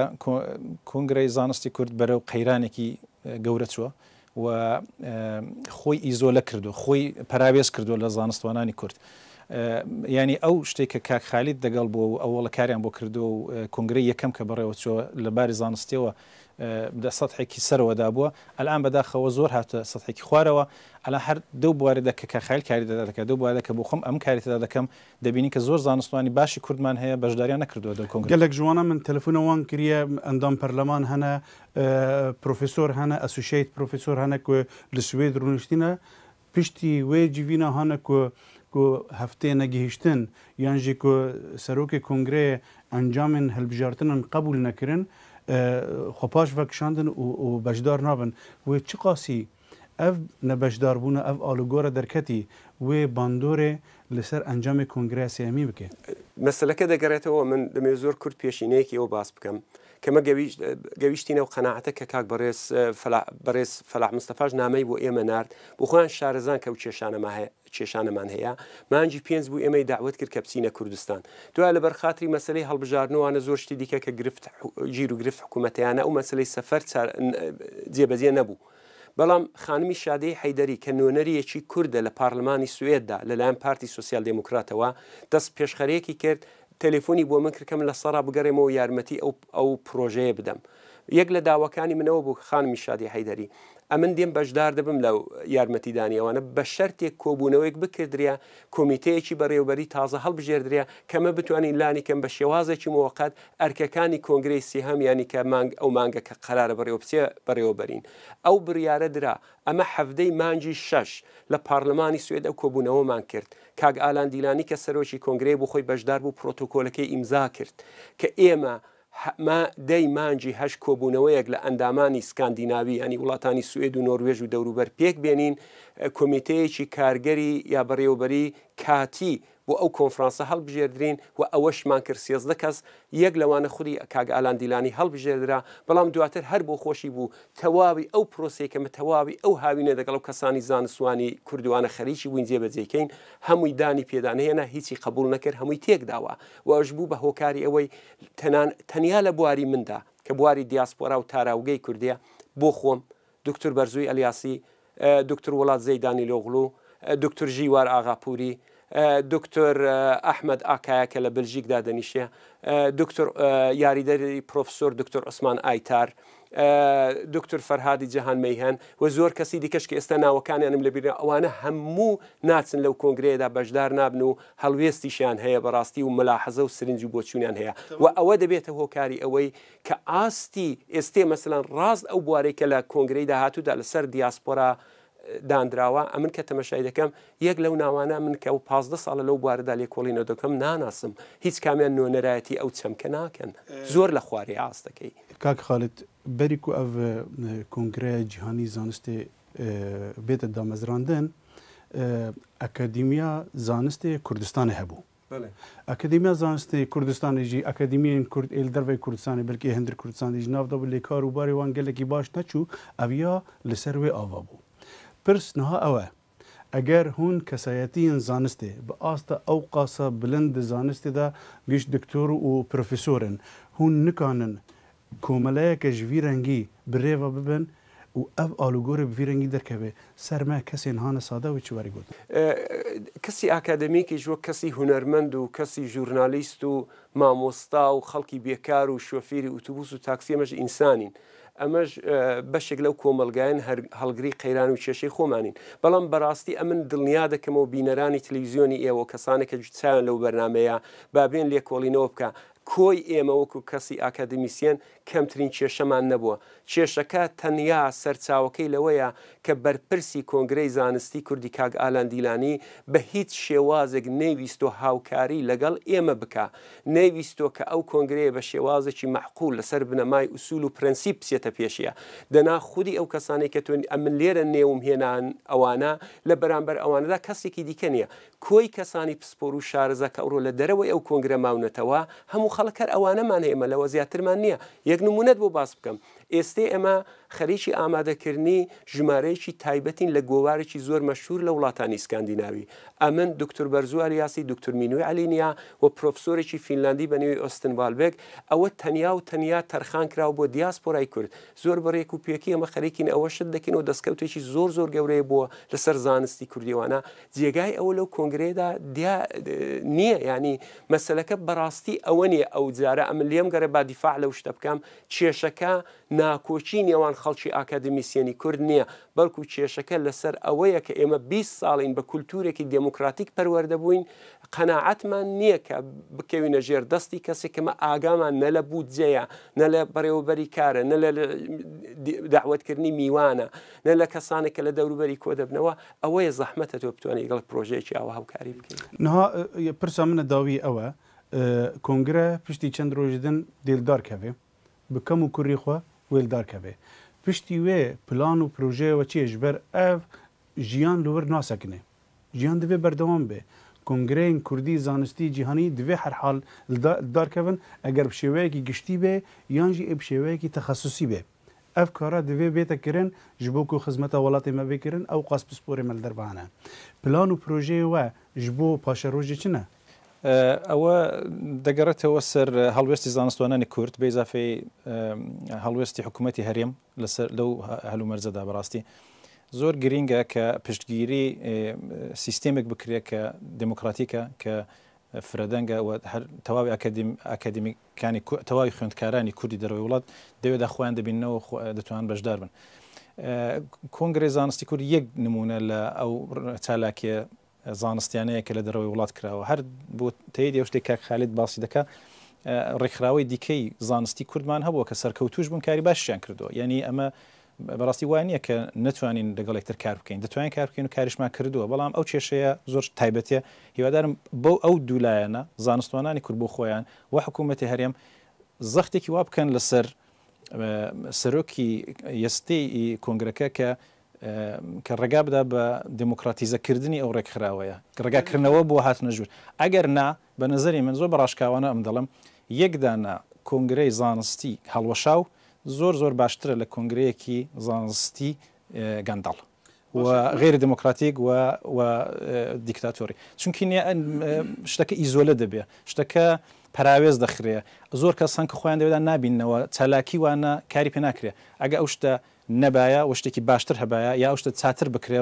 کۆنگرەی زانستی کورد بەرەو قەیرانێکی گەورە چووە و خۆی ئیزۆلە کردو خۆی پەراوێز کردو لە زانستوانانی کورد. ینی ئەو شتێک کە کاک خالید دەگەڵ بووە و ئەوەڵە کاریان بۆ کردو و کۆنگرەی یەکەم کە بەڕێوە چووە لە باری زانستیەوە لە سەتحێکی سەرەوەدا بووە ئەلان بەداخەوە زۆر هاتە سەتحێکی خوارەوە ئەلا هەر دەو بوارەدا کە کاک خالید کاری تێدا دەکات دەو بوارەدا کە بۆ خۆم ئەم کاری تێدا دەکەم دەبینین کە زۆر زانستوانی باشی کوردمان هەیە بەشداریان نەکردووە دەو کۆنگرە. گەلەک ji wana min telefona wan kiriye endam perleman hene profesor hene associate profesor hene ku li Swêd rûniştîne piştî wê civîna hane ku ku heftê negihîştin yan jî ku serokê kongreyê encamên hilbijartinan qebûl nekirin xwe paş vekişandin û beşdar nabin wê çiqasî Ev nebeşdarbûna ev alûgora derketî wê bandorê li ser encamê Kongreya Sêyemîn bike. مەسەلەکە دەگەرێتەوە من دەمەوێت زۆر کورت پێشینەیەکی ئەوە باس بکەم کە مە گەویشتینە و قەناعەتە کە کاک بەڕێز بەڕێز فەلاح مستەفاش نامەی بۆ ئێمە نارد بۆ خۆیان شارەزان کە ئەو کێشانەما هەیە کێشانەمان هەیە مانگی پێنج بوو ئێمەی داوت کرد کە بچینە کوردستان دوای لەبەر خاتری مەسلەی هەڵبژاردنوانە زۆر شتی دیکە کە گرفت گیر و گرفت حکوومەتیانە ئەو مەسلەی سەفەر جێبەجێ نەبوو بەڵام خانمی شادەی حەیدەری کە نوێنەریەکی کوردە لە پارلمانی سوئێددا لەلایەن پارتی سوسیال دێموکراتەوە دەست پێشخەرێکی کرد تەلەفۆنی بۆ من کرد کە من لە سەڕا بگەڕێمەوە یارمەتی ئەو ئەو پرۆژەیە بدەم. یەک لە داواکانی منەوە بوو خانمی شادی حەیدەری ئەمن دێم بەشدار دەبم لە یارمەتیدانی ئەوانە بە شەرتێک کۆبوونەوەیەک بکردرێ کۆمیتەیەکی بەڕێوەبەری تازە هەڵبژێردرێ کە مە بتوانین لانی کەم بە شێوازێکی موەقەت ئەرکەکانی کۆنگرەی سێهەم یانی کە مانگ ئەو مانگە کە قەرارە بەڕێوە بچێ بەڕێوە بەرین. ئەو بڕیارە درا. ئەمە حەڤدەی مانگی شەش لە پارلمانی سوئێد ئەو کۆبوونەوەمان کرد. کاک ئالان دیلانی کە سەرۆکی کۆنگرەیە بۆ خۆی بەشدار بوو پرۆتۆکۆلەکەی ئیمزا کرد کە ئێمە ما دەی مانگی هەشت کۆبوونەوەیەک لە ئەندامانی سکاندیناوی یانی وڵاتانی سوئێد و نۆروێژ و دەوروبەر پێک بێنین کۆمیتەیەکی کارگەری یا بەڕێوەبەری کاتی بۆ ئەو کۆنفرانسە هەڵبژێردرین و ئەوەشمان کرد 13 کەس یەک لەوانە خودی کاک ئالان دیلانی هەڵبژێردرا بەڵام دواتر هەر بۆ خۆشی بوو تەواوی ئەو پرۆسەی کە مە تەواوی ئەو هاوینە دەگەڵ ئەو کەسانی زانستوانی کوردوانە خەریکی بووین جێبەجێی کەین هەمووی دانی پێدا نەهێنا هیچی قەبوڵ نەکرد هەمووی تێکداوە و ئەوش بوو بە هۆکاری ئەوەی تەنان تەنیا لە بواری مندا کە بواری دیاسپۆرا و تاراوگەی کوردیە بۆ خۆم دکتور بەرزوی ئەلیاسی دکتور وڵات زەیدانیلۆغڵو دکتور ژیوار ئاغاپوری دکتۆر ئەحمەد ئاکایا کە لە بلژیک دادەنیشێ، دکتۆر یاریدەری پرۆفسۆر دکتۆر عوسمان ئایتار، دکتۆر فەرهادی جەهان مەیهەن و زۆر کەسی دیکەش کە ئێستا ناوەکانیانم لەبیرە ئەوانە هەموو ناچن لەو کۆنگرەیەدا بەشدار نابن و هەڵوێستیشیان هەیە بەڕاستی و ملاحەزە و سرنج و بۆچوونیان هەیە و ئەوە دەبێتە هۆکاری ئەوەی کە ئاستی ئێستێ مەسەلەن ڕاست ئەو بوارەی کە لە کۆنگرەی داهاتوودا لەسەر دیاسپۆرا دانراوە، ئەمن کە تەمەشای دەکەم یەک لەو ناوانە من کە ئەو 15 ساڵە لەو بوارەدا لێکۆڵینەوە دەکەم ناناسم، هیچ کامیان نوێنەرایەتی ئەو چەمکە ناکەن، زۆر لە خوارێ ئاستەکەی. کاک خالید بەری کو ئەڤ کۆنگرەیا جیهانی زانستێ بێتە دامەزراندن ئەکادیمیا زانستێ کوردستانێ هەبوو. ئەکادیمیا زانستی کوردستانی ژی ئەکادیمیەن کورد ê li derveyî Kurdistanê belkî ê hindir Kurdistanê jî nav dabû lê kar û barê wan gelekî baş neçû ev ya li ser wê ava bû. Pirs niha ew e, eger hûn kesayetiyên zanistê bi asta ewqasa bilind di zanistê de gişt diktor û profesor in, hûn nikanin Komeleyeke ji vî rengî bi rê ve bibin û ev alûgorê bi vî rengî derkeve ser me kesên hane sade wê çi werî gotin. کەسی ئاکادەمیکیش وەک کەسی هونەرمەند و کەسی ژورنالیست و مامۆستا و خەڵکی بێکار و شۆفیری ئوتوبوس و تاکسی ئەمەش ئینسانین ئەمەش بەشێک لەو کۆمەڵگایەن هەڵگری قەیران و کێشەی خۆمانین بەڵام بەڕاستی ئەمن دڵنیا دەکەمەوە بینەرانی تلویزیۆنی ئێوە کەسانێک کە چاویان لەو بەرنامەیە با بێن لێکۆڵینەوە بکە کۆی ئێمە وەکو کەسی ئاکادمیسیەن کەمترین کێشەمان نەبووە. کێشەکە تەنیا سەرچاوەکەی لەوەیە کە بەرپرسی کۆنگرەی زانستی کوردی کاک ئالان دیلانی بە هیچ شێوازێک نەیویستوە هاوکاری لەگەڵ ئێمە بکا، نەیویستوە کە ئەو کۆنگرەیە بە شێوازێکی مەعقول لەسەر بنەمای ئوسول و پرەنسیپ بچێتە پێشیە. دەنا خودی ئەو کەسانەی کە تۆ ئەمن لێرە نێوم هێنان ئەوانە لە بەرامبەر ئەوانەدا کەسێکی دیکە نیە. کۆی کەسانی پسپۆر و شارەزا کە ئەوڕۆ لە دەرەوەی ئەو کۆنگرە ماونەتەوە، هەموو خەڵک هەر ئەوانەمان هەیە، ئێمە لەوە زیاترمان نییە. یەک نموونەت بۆ باس بکەم، ئێستێ ئێمە خەریکی ئامادەکردنی ژمارەیەکی تایبەتین لە گۆوارێکی زۆر مەشهوور لە وڵاتانی ئیسکاندیناوی. ئەمن، دوکتور بەرزوو ئەلیاسی، دوکتور مینوی عەلینیا و پرۆفسۆرێکی فینلاندی بە نێوی ئۆستن ڤالبێگ، ئەوە تەنیا و تەنیا تەرخان کراوە بۆ دیاسپۆرای کورد. زۆر بە رێک و پێکی ئێمە خەریکین ئەوە شت دەکەین و دەستکەوتێکی زۆر زۆر گەورەیە بۆ لەسەر زانستی کوردی وانە جێگای ئەوە لەو کۆنگرەیەدا دیا نییە ینی مەسلەکە بەڕاستی ئەوە نییە ئەو جارە ئەمن لێم گەڕێ با دیفاع لەو شتە بکەم کێشەکە ناکۆکی نێوان خەڵکی ئاکادمیسیەنی کورد نییە بەڵکو کێشەکە لەسەر ئەوەیە کە ئێمە 20 ساڵین بە کولتورێکی دێموکراتیک پەروەردە بووین قەناعەتمان نییە کە بکەوینە ژێر دەستی کەسێک کەمە ئاگامان نە لە بودجەیە نە لە بەڕێوەبەری کارە نە لە داوەتکردنی میوانە نە لە کەسانێک کە لە دەوروبەری کۆ دەبنەوە ئەوەیە زەحمەتە تۆ بتوانی لەگەڵ پرۆژەیەکی ئاوا هاوکاری بکەی. نها پرسا منە داوی ئەوە کۆنگرە پشتی چەند رۆژ دن دێ لدار کەڤێ bi kem û kurî xwe wê li dar keve. Piştî wê plan û projeya we çi ye? Ji ber ev jiyan li wir nasekine. Jiyan divê berdewam be. Kongreyên kurdî, zanistî, cîhanî divê herhal li dar kevin, eger bi şêweyekî giştî be yan jî ê bi şêweyekî texesusî be. Ev kara divê bête kirin ji bo ku xizmeta welatê me bê kirin, ew qas pisporê me li derve hene. Plan û projeyê we ji bo paşerojê çi ne? ئەوە دەگەڕێتەوە سەر هەڵوێستی زانستوانانی کورد بە ئیزافەی هەڵوێستی حکوومەتی هەرێم لەسەر لەو هەلومەرجەدا بەڕاستی زۆر گرینگە کە پشتگیری سیستێمێک بکرێت کە دێموکراتیکە کە فرەدەنگە و هەر تەواوی ئەکادیمیکانی تەواوی خوێندکارانی کوردی دەرەوەی وڵات دەوێدا خۆیان دەبیننەوە دەتوان بەشدار بن. کۆنگرەی زانستی کورد یەک نمونە لە ئەو چالاکیە زانستیانەیە کە لە دەرەوەی وڵات کراوە هەر بۆ تەیدی ئەو شتێک کاک خالید باسی دەکا ڕێکخراوەی دیکەی زانستی کوردمان هەبووە کە سەرکەوتوش بوون کاری باشیان کردووە یعنی ئەمە بەڕاستی وا نییە کە نەتوانین لەگەڵ یەکتر کار بکەین دەتوانین کار بکەین و کاریشمان کردووە بەڵام ئەو کێشەیە زۆر تایبەتیە هیوادارم بەو ئەو دوو لایەنە زانستوانانی کورد بۆ خۆیان و حکوومەتی هەرێم زەختێکی وا بکەن لەسەر سەرۆکی یەستەی کۆنگرەکە کە کە ڕێگا بدا بە دێموکراتیزەکردنی ئەو ڕێکخراوەیە، ڕێگاکردنەوە بۆ هاتنە ژوور. ئەگەر نا، بە نەزەری من زۆر بە ڕاشکاوانە ئەم دەڵێم، یەک دانە کۆنگرەی زانستی هەڵوەشاو زۆر زۆر باشترە لە کۆنگرەیەکی زانستی گەندەڵ و غەیرە دێموکراتیک و و دیکتاتۆری. چونکی شتەکە ئیزۆلە دەبێ، شتەکە پەراوێز دەخرێ، زۆر کەس هەن کە خۆیان لەوێدا نابیننەوە، چالاکی وانە کاری پێ ناکرێ. ئەگە ئەو شتە نەبایە و شتێکی باشتر هەبایە یا ئەو شتە چاتر بکرێ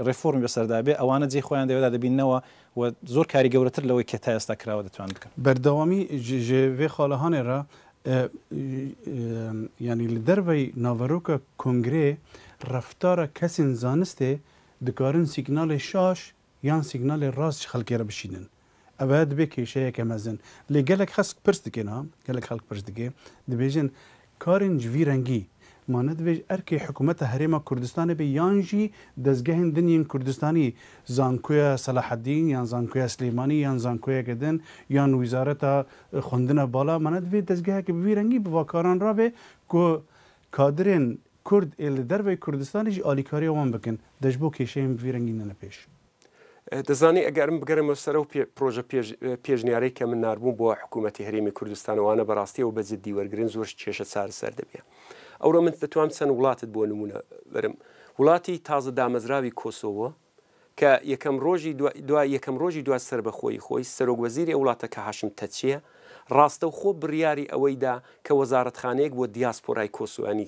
ڕێفۆرمی بەسەردا بێ ئەوانە جێی خۆیان دەوێدا دەبیننەوە و زۆر کاری گەورەتر لەوەی کە تا ئێستا کراوە دەتوانن بکەن. بەردەوامی ji vê xalehanê re yanî li derveyî naveroka kongreyê reftara kesên zanistê dikarin sîgnalê şaş yan sîgnalê rast ji xelkê re bişînin. Ev dibe kêşeyeke mezin. Lê gelek xesk pirs dikin ha, gelek xelk pirs dike, dibêjin karên ji vî rengî ma ne divê ji erkê hikûmeta Herêma Kurdistanê be yan jî dezgehên din yên Kurdistanî, Zankoya Selaheddîn yan Zankoya Silêmanî yan zankoyeke din yan Wîzareta Xwendina Bala ma ne divê dezgeheke bi vî rengî bi va karan rabe ku kadirên Kurd ê li derveyî Kurdistanê jî alîkariya wan bikin de ji bo kêşeyên bi vî rengî nene pêş. دەزانی ئەگەر من بگەڕێمەوە سەر ئەو پرۆژە پێشنیارەی کە من ناربووم بۆ حکوومەتی هەرێمی کوردستان وانە بەڕاستی ئەو بە جدی وەرگرن زۆر کێشە چارەسەر دەبێ. ئەوڕۆ من دەتوانم چەند وڵاتت بۆ نموونە بەرم. وڵاتی تازە دامەزراوی کۆسۆڤۆ کە یەکەم ڕۆژی دوای یەکەم ڕۆژی دوای سەربەخۆیی خۆی سەرۆک وەزیری ئەو وڵاتە کە هاشم تەچیە ڕاستەوخۆ بڕیاری ئەوەی دا کە وەزارەتخانەیەک بۆ دیاسپۆرای کۆسۆیانی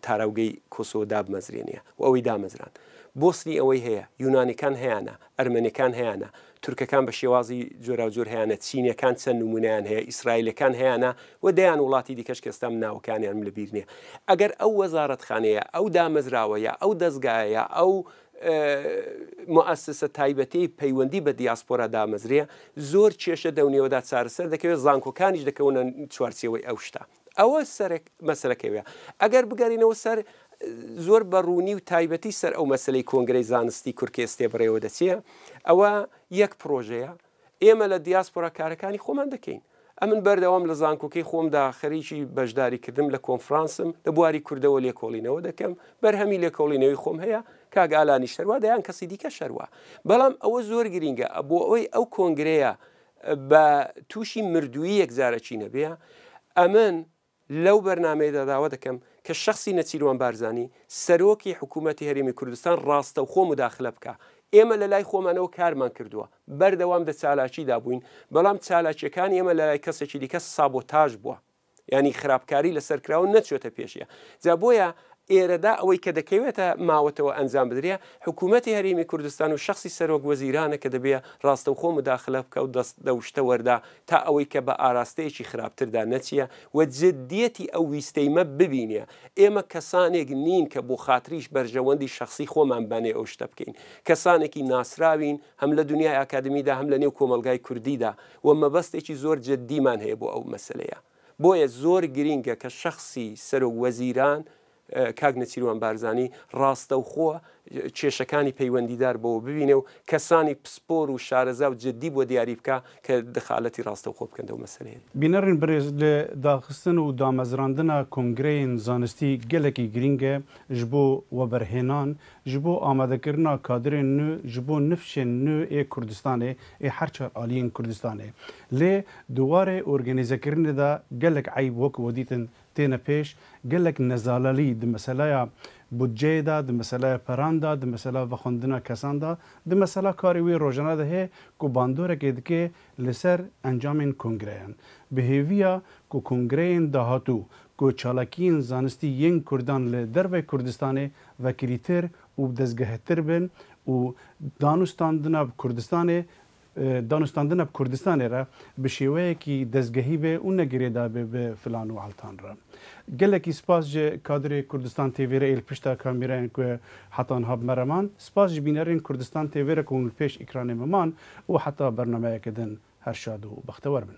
تاراوگەی کۆسۆ دابمەزرێنێ و ئەوەی دامەزراند. بۆسنی ئەوەی هەیە، یونانیکان هەیانە، ئەرمەنیەکان هەیانە، تورکەکان بە شێوازی جۆراوجۆر هەیانە، چینیەکان چەند نمونەیان هەیە، ئیسرائیلەکان هەیانە و دەیان وڵاتی دیکەش کە ئێستا من ناوەکانیانم لە بیر نییە. ئەگەر ئەو وەزارەتخانەیە، ئەو دامەزراوە یا ئەو دەزگایە یا ئەو موئەسسە تایبەتەی پەیوەندی بە دیاسپۆرا دامەزرێ، زۆر کێشە دەو نێوەدا چارەسەر دەکەوێت، زانکۆکانیش دەکەونە چوارچێوەی ئەو شتە. ئەوە سەرەک مەسەلەکەی وێ. ئەگەر بگەرینەوە سەر زۆر بە ڕوونی و تایبەتی سەر ئەو مەسەلەی کۆنگرەی زانستی کورد کە ئێستێ بەڕێوە دەچێ، ئەوە یەک پڕۆژەیە. ئێمە لە دیاسپۆرا کارەکانی خۆمان دەکەین. ئەمن بەردەوام لە زانکۆکەی خۆمدا خەریکی بەشداری کردم لە کۆنفرانسم، لە بواری کوردەوە لێکۆڵینەوە دەکەم، بەرهەمی لێکۆڵینەوەی خۆم هەیە، کاک ئالانیش هەروا، دەیان کەسی دیکەش هەروا. بەڵام ئەوە زۆر گرینگە بۆ ئەوەی ئەو کۆنگرەیە بە تووشی مردوویی یەکجارەکی نەبێ، ئەمن لەو بەرنامەیەدا داوا دەکەم کە شەخسی نەچیروان بارزانی سەرۆکی حکوومەتی هەرێمی کوردستان ڕاستەوخۆ موداخلە بکا. ئێمە لە لای خۆمانەوە کارمان کردووە، بەردەوام دە چالاکیدا بووین، بەڵام چالاکییەکانی ئێمە لە لای کەسێکی دیکە سابۆتاژ بووە. یانی خراپکاری لەسەر کراوە نەچۆتە پێشیە جا بۆیە ئێرەدا ئەوەی کە دەکەوێتە ماوەتەوە ئەنجام بدرێ حکوومەتی هەرێمی کوردستان و شخصی سەرۆک وەزیرانە کە دەبێ ڕاستەوخۆ مداخلە بکە و دەست لەو شتە وەردا تا ئەوەی کە بە ئاراستەیەکی خراپتردا نەچیە و جدیەتی ئەو ویستەیمە ببینێ ئێمە کەسانێک نین کە بۆ خاتریش بەرژەوەندی شخصی خۆمان بانێ ئەو شتە بکەین کەسانێکی ناسراوین هەم لە دنیای ئاکادمیدا هەم لە نێو کۆمەڵگای کوردیدا و مەبەستێکی زۆر جدیمان هەیە بۆ ئەو مەسەلەیە. بۆیە زۆر گرینگە کە شەخسی سەرۆک وەزیران کاک نێچیروان بارزانی ڕاستەوخۆ کێشەکانی پەیوەندیدار بەوە ببینێ و کەسانی پسپۆر و شارەزا و جدی بۆ دیاری بکا کە دخالەتی ڕاستەوخۆ بکەن لەو مەسەلەیە. بینەرên birêz li daxistin û damezrandina kongreyên zanistî gelekî girîng e ji bo weberhênan Ji bo amadekirina kadirên nû ji bo nifşên nû ê Kurdistanê ê her çar aliyên Kurdistanê. Lê di warê organîzekirinê de gelek eyb wek wedîtin têne pêş, gelek nezalalî di meseleya budceyê de, di meseleya peran de, di mesela vexwendina kesan de, di mesela karê wê rojane de heye ku bandorekê dike li ser encamên kongreyan. Bi hêviya ku kongreyên dahatû ku çalakiyên zanistî yên Kurdan li derveyê Kurdistanê vekirîtir û bi dezgehtir bin û danûstandina bi Kurdistanê danûstandina bi Kurdistanê re bi şêweyekî dezgehî be û ne girêda be bi filan û eltan re. Gelekî spas ji kadirê Kurdistan TV re ê li pişta kamîrayên ku heta niha bi me re man. Spas ji bînerên Kurdistan TV re ku hûn li pêş îkranê me man û heta bernameyeke din her şad û bextewer bin.